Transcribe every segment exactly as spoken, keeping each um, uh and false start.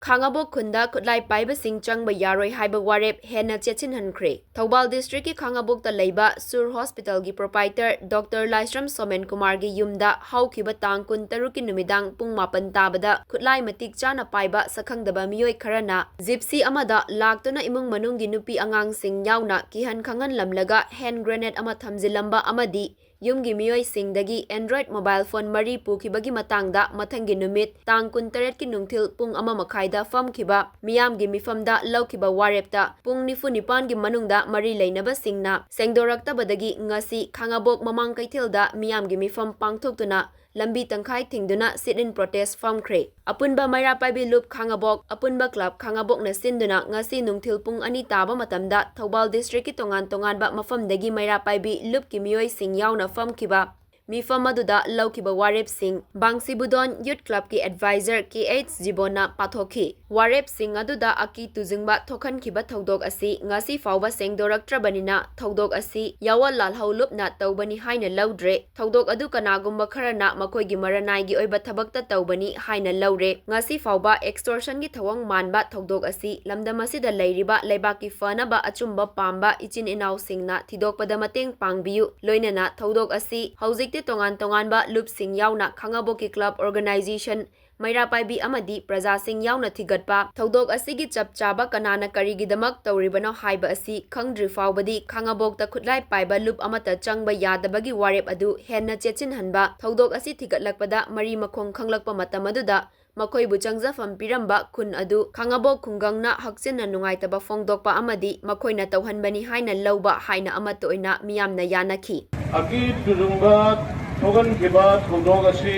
ꯈꯥꯉꯕꯣꯛ ꯈꯨꯟꯗ ꯈꯨꯠꯂꯥꯏ ꯄꯥꯏꯕꯁꯤꯡ ꯆꯪꯕ ꯌꯥꯔꯣꯏ ꯍꯥꯏꯕ ꯋꯥꯔꯦꯞ ꯍꯦꯟꯅ ꯆꯦꯠꯁꯤꯟꯍꯟꯈ꯭ꯔꯦ꯫ ꯊꯧꯕꯥꯜ district ꯀꯤ ꯈꯥꯉꯕꯣꯛꯇ ꯂꯩꯕ ꯁꯨꯔ hospital ꯒꯤ proprietor Doctor ꯂꯥꯏꯁ꯭ꯔꯝ ꯁꯣꯃꯦꯟ ꯀꯨꯃꯥꯔꯒꯤ ꯌꯨꯝꯗ ꯍꯧꯈꯤꯕ ꯇꯥꯡ ꯀꯨꯟꯇꯔꯨꯛꯀꯤ ꯅꯨꯃꯤꯗꯥꯡ ꯄꯨꯡ ꯃꯥꯄꯟ ꯇꯥꯕꯗ ꯈꯨꯠꯂꯥꯏ ꯃꯇꯤꯛ ꯆꯥꯅ ꯄꯥꯏꯕ ꯁꯛꯈꯪꯗꯕ ꯃꯤꯑꯣꯏ ꯈꯔꯅ Gypsy ꯑꯃꯗ ꯂꯥꯛꯇꯨꯅ ꯏꯃꯨꯡ ꯃꯅꯨꯡꯒꯤ ꯅꯨꯄꯤ ꯑꯉꯥꯡꯁꯤꯡ ꯌꯥꯎꯅ ꯀꯤꯍꯟ ꯈꯪꯍꯟꯂꯝꯂꯒ hand grenade ꯑꯃ ꯊꯝꯖꯤꯜꯂꯝꯕ ꯑꯃꯗꯤ ꯌꯨꯝꯒꯤ ꯃꯤꯑꯣꯏꯁꯤꯡꯗꯒꯤ Android mobile phone ꯃꯔꯤ ꯄꯨꯈꯤꯕꯒꯤ ꯃꯇꯥꯡꯗ ꯃꯊꯪꯒꯤ ꯅꯨꯃꯤꯠ ꯇꯥꯡ ꯀꯨꯟꯇꯔꯦꯠꯀꯤ ꯅꯨꯡꯊꯤꯜ ꯄꯨꯡ ꯑꯃ ꯃꯈꯥꯏꯗ ꯐꯝꯈꯤꯕ ꯃꯤꯌꯥꯝꯒꯤ ꯃꯤꯐꯝꯗ ꯂꯧꯈꯤꯕ ꯋꯥꯔꯦꯞꯇ ꯄꯨꯡ ꯅꯤꯐꯨ ꯅꯤꯄꯥꯟꯒꯤ ꯃꯅꯨꯡꯗ ꯃꯔꯤ ꯂꯩꯅꯕꯁꯤꯡꯅ ꯁꯦꯡꯗꯣꯔꯛꯇꯕꯗꯒꯤ ꯉꯁꯤ ꯈꯥꯉꯕꯣꯛ ꯃꯃꯥꯡ ꯀꯩꯊꯦꯜꯗ ꯃꯤꯌꯥꯝꯒꯤ ꯃꯤꯐꯝ ꯄꯥꯡꯊꯣꯛꯇꯨꯅ ꯂꯝꯕꯤ ꯇꯪꯈꯥꯏ ꯊꯤꯡꯗꯨꯅ sit-in protest ꯐꯝꯈ꯭ꯔꯦ꯫ ꯑꯄꯨꯟꯕ ꯃꯩꯔꯥ ꯄꯥꯏꯕꯤ ꯂꯨꯞ ꯈꯥꯉꯕꯣꯛ, ꯑꯄꯨꯟꯕ club ꯈꯥꯉꯕꯣꯛꯅ ꯁꯤꯟꯗꯨꯅ ꯉꯁꯤ ꯅꯨꯡꯊꯤꯜ ꯄꯨꯡ ꯑꯅꯤ ꯇꯥꯕ ꯃꯇꯝꯗ ꯊꯧꯕꯥꯜ district ꯀꯤ ꯇꯣꯉꯥꯟ ꯇꯣꯉꯥꯟꯕ ꯃꯐꯝꯗꯒꯤ ꯃꯩꯔꯥ ꯄꯥꯏꯕꯤ ꯂꯨꯞꯀꯤ ꯃꯤꯑꯣꯏꯁꯤꯡ ꯌꯥꯎꯅ ꯐꯝꯈꯤꯕ ꯃꯤꯐꯝ ꯑꯗꯨꯗ ꯂꯧꯈꯤꯕ ꯋꯥꯔꯦꯞꯁꯤꯡ ꯕꯥꯡꯁꯤꯕꯨꯗꯣꯟ Youth Club ꯀꯤ advisor ꯀꯦ ꯑꯩꯆ ꯖꯤꯕꯣꯟꯅ ꯄꯥꯊꯣꯛꯈꯤ꯫ ꯋꯥꯔꯦꯞꯁꯤꯡ ꯑꯗꯨꯗ ꯑꯀꯤ ꯇꯨꯖꯨꯡꯕ ꯊꯣꯛꯍꯟꯈꯤꯕ ꯊꯧꯗꯣꯛ ꯑꯁꯤ ꯉꯁꯤ ꯐꯥꯎꯕ ꯁꯦꯡꯗꯣꯔꯛꯇ꯭ꯔꯕꯅꯤꯅ ꯊꯧꯗꯣꯛ ꯑꯁꯤ ꯌꯥꯋꯜ ꯂꯥꯜꯍꯧ ꯂꯨꯞꯅ ꯇꯧꯕꯅꯤ ꯍꯥꯏꯅ ꯂꯧꯗ꯭ꯔꯦ꯫ ꯊꯧꯗꯣꯛ ꯑꯗꯨ ꯀꯅꯥꯒꯨꯝꯕ ꯈꯔꯅ ꯃꯈꯣꯏꯒꯤ ꯃꯔꯅꯥꯏꯒꯤ ꯑꯣꯏꯕ ꯊꯕꯛꯇ ꯇꯧꯕꯅꯤ ꯍꯥꯏꯅ ꯂꯧꯔꯦ꯫ ꯉꯁꯤ ꯐꯥꯎꯕ extortion ꯒꯤ ꯊꯧꯑꯣꯡ ꯃꯥꯟꯕ ꯊꯧꯗꯣꯛ ꯑꯁꯤ ꯂꯝꯗꯝ ꯑꯁꯤꯗ ꯂꯩꯔꯤꯕ ꯂꯩꯕꯥꯛꯀꯤ ꯐꯅꯕ ꯑꯆꯨꯝꯕ ꯄꯥꯝꯕ ꯏꯆꯤꯟ ꯏꯅꯥꯎꯁꯤꯡꯅ ꯊꯤꯗꯣꯛꯄꯗ ꯃꯇꯦꯡ ꯄꯥꯡꯕꯤꯌꯨ꯫ ꯂꯣꯏꯅꯅ ꯊꯧꯗꯣꯛ ꯑꯁꯤ ꯍꯧꯖꯤꯛꯇꯤ ꯇꯣꯉꯥꯟ ꯇꯣꯉꯥꯟꯕ ꯂꯨꯞꯁꯤꯡ ꯌꯥꯎꯅ ꯈꯥꯉꯕꯣꯛꯀꯤ club organization, ꯃꯩꯔꯥ ꯄꯥꯏꯕꯤ ꯑꯃꯗꯤ ꯄ꯭ꯔꯖꯥꯁꯤꯡ ꯌꯥꯎꯅ ꯊꯤꯒꯠꯄ ꯊꯧꯗꯣꯛ ꯑꯁꯤꯒꯤ ꯆꯞ ꯆꯥꯕ ꯀꯅꯥꯅ ꯀꯔꯤꯒꯤꯗꯃꯛ ꯇꯧꯔꯤꯕꯅꯣ ꯍꯥꯏꯕ ꯑꯁꯤ ꯈꯪꯗ꯭ꯔꯤ ꯐꯥꯎꯕꯗꯤ ꯈꯥꯉꯕꯣꯛꯇ ꯈꯨꯠꯂꯥꯏ ꯄꯥꯏꯕ ꯂꯨꯞ ꯑꯃꯠꯇ ꯆꯪꯕ ꯌꯥꯗꯕꯒꯤ ꯋꯥꯔꯦꯞ ꯑꯗꯨ ꯍꯦꯟꯅ ꯆꯦꯠꯁꯤꯟꯍꯟꯕ ꯊꯧꯗꯣꯛ ꯑꯁꯤ ꯊꯤꯒꯠꯂꯛꯄꯗ ꯃꯔꯤ ꯃꯈꯣꯡ ꯈꯪꯂꯛꯄ ꯃꯇꯝ ꯑꯗꯨꯗ ꯃꯈꯣꯏꯕꯨ ꯆꯪꯖꯐꯝ ꯄꯤꯔꯝꯕ ꯈꯨꯟ ꯑꯗꯨ ꯈꯥꯉꯕꯣꯛ ꯈꯨꯡꯒꯪꯅ ꯍꯛꯆꯤꯟꯅ ꯅꯨꯡꯉꯥꯏꯇꯕ ꯐꯣꯡꯗꯣꯛꯄ ꯑꯃꯗꯤ ꯃꯈꯣꯏꯅ ꯇꯧꯍꯟꯕꯅꯤ ꯍꯥꯏꯅ ꯂꯧꯕ ꯍꯥꯏꯅ ꯑꯃꯠꯇ ꯑꯣꯏꯅ ꯃꯤꯌꯥꯝꯅ ꯌꯥꯅꯈꯤ꯫ ꯑꯀꯤ ꯇꯨꯖꯨꯡꯕ ꯊꯣꯛꯍꯟꯈꯤꯕ ꯊꯧꯗꯣꯛ ꯑꯁꯤ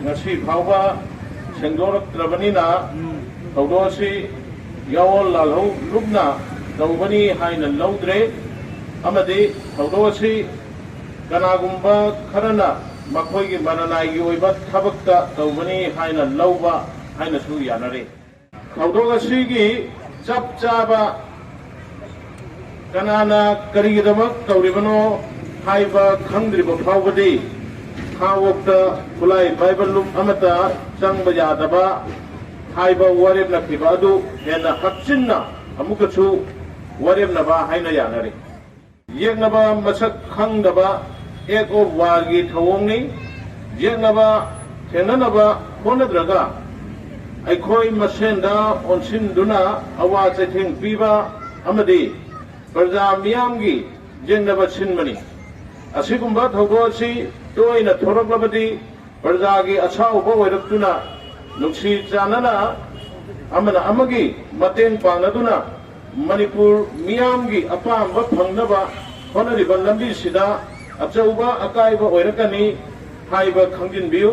ꯉꯁꯤ ꯐꯥꯎꯕ ꯁꯦꯡꯗꯣꯔꯛꯇ꯭ꯔꯕꯅꯤꯅ ꯊꯧꯗꯣꯛ ꯑꯁꯤ ꯌꯥꯋꯜ ꯂꯥꯜꯍꯧ ꯂꯨꯞꯅ ꯇꯧꯕꯅꯤ ꯍꯥꯏꯅ ꯂꯧꯗ꯭ꯔꯦ ꯑꯃꯗꯤ ꯊꯧꯗꯣꯛ ꯑꯁꯤ ꯀꯅꯥꯒꯨꯝꯕ ꯈꯔꯅ ꯃꯈꯣꯏꯒꯤ ꯃꯔꯅꯥꯏꯒꯤ ꯑꯣꯏꯕ ꯊꯕꯛꯇ ꯇꯧꯕꯅꯤ ꯍꯥꯏꯅ ꯂꯧꯕ ꯍꯥꯏꯅꯁꯨ ꯌꯥꯅꯔꯦ꯫ ꯊꯧꯗꯣꯛ ꯑꯁꯤꯒꯤ ꯆꯞ ꯆꯥꯕ ꯀꯅꯥꯅ ꯀꯔꯤꯒꯤꯗꯃꯛ ꯇꯧꯔꯤꯕꯅꯣ ꯍꯥꯏꯕ ꯈꯪꯗ꯭ꯔꯤꯕ ꯐꯥꯎꯕꯗꯤ ꯈꯥꯉꯕꯣꯛꯇ ꯈꯨꯠꯂꯥꯏ ꯄꯥꯏꯕ ꯂꯨꯞ ꯑꯃꯠꯇ ꯆꯪꯕ ꯌꯥꯗꯕ ꯍꯥꯏꯕ ꯋꯥꯔꯦꯞꯅꯈꯤꯕ ꯑꯗꯨ ꯍꯦꯟꯅ ꯍꯛꯆꯤꯟꯅ ꯑꯃꯨꯛꯀꯁꯨ ꯋꯥꯔꯦꯞꯅꯕ ꯍꯥꯏꯅ ꯌꯥꯅꯔꯤ꯫ ꯌꯦꯛꯅꯕ ꯃꯁꯛ ꯈꯪꯗꯕ ꯑꯦꯛ ꯑꯣꯐ ꯋꯥꯔꯒꯤ ꯊꯧꯑꯣꯡꯅꯤ꯫ ꯌꯦꯛꯅꯕ ꯊꯦꯡꯅꯅꯕ ꯍꯣꯠꯅꯗ꯭ꯔꯒ ꯑꯩꯈꯣꯏ ꯃꯁꯦꯟꯗ ꯑꯣꯟꯁꯤꯟꯗꯨꯅ ꯑꯋꯥ ꯆꯩꯊꯦꯡ ꯄꯤꯕ ꯑꯃꯗꯤ ꯄ꯭ꯔꯖꯥ ꯃꯤꯌꯥꯝꯒꯤ ꯌꯦꯡꯅꯕ ꯁꯤꯟꯕꯅꯤ꯫ ꯑꯁꯤꯒꯨꯝꯕ ꯊꯧꯗꯣꯛ ꯑꯁꯤ ꯇꯣꯏꯅ ꯊꯣꯔꯛꯂꯕꯗꯤ ꯄ꯭ꯔꯖꯥꯒꯤ ꯑꯁꯥꯎꯕ ꯑꯣꯏꯔꯛꯇꯨꯅ ꯅꯨꯡꯁꯤ ꯆꯥꯟꯅꯅ ꯑꯃꯅ ꯑꯃꯒꯤ ꯃꯇꯦꯡ ꯄꯥꯡꯅꯗꯨꯅ ꯃꯅꯤꯄꯨꯔ ꯃꯤꯌꯥꯝꯒꯤ ꯑꯄꯥꯝꯕ ꯐꯪꯅꯕ ꯍꯣꯠꯅꯔꯤꯕ ꯂꯝꯕꯤꯁꯤꯗ ꯑꯆꯧꯕ ꯑꯀꯥꯏꯕ ꯑꯣꯏꯔꯛꯀꯅꯤ ꯍꯥꯏꯕ ꯈꯪꯖꯤꯟꯕꯤꯌꯨ꯫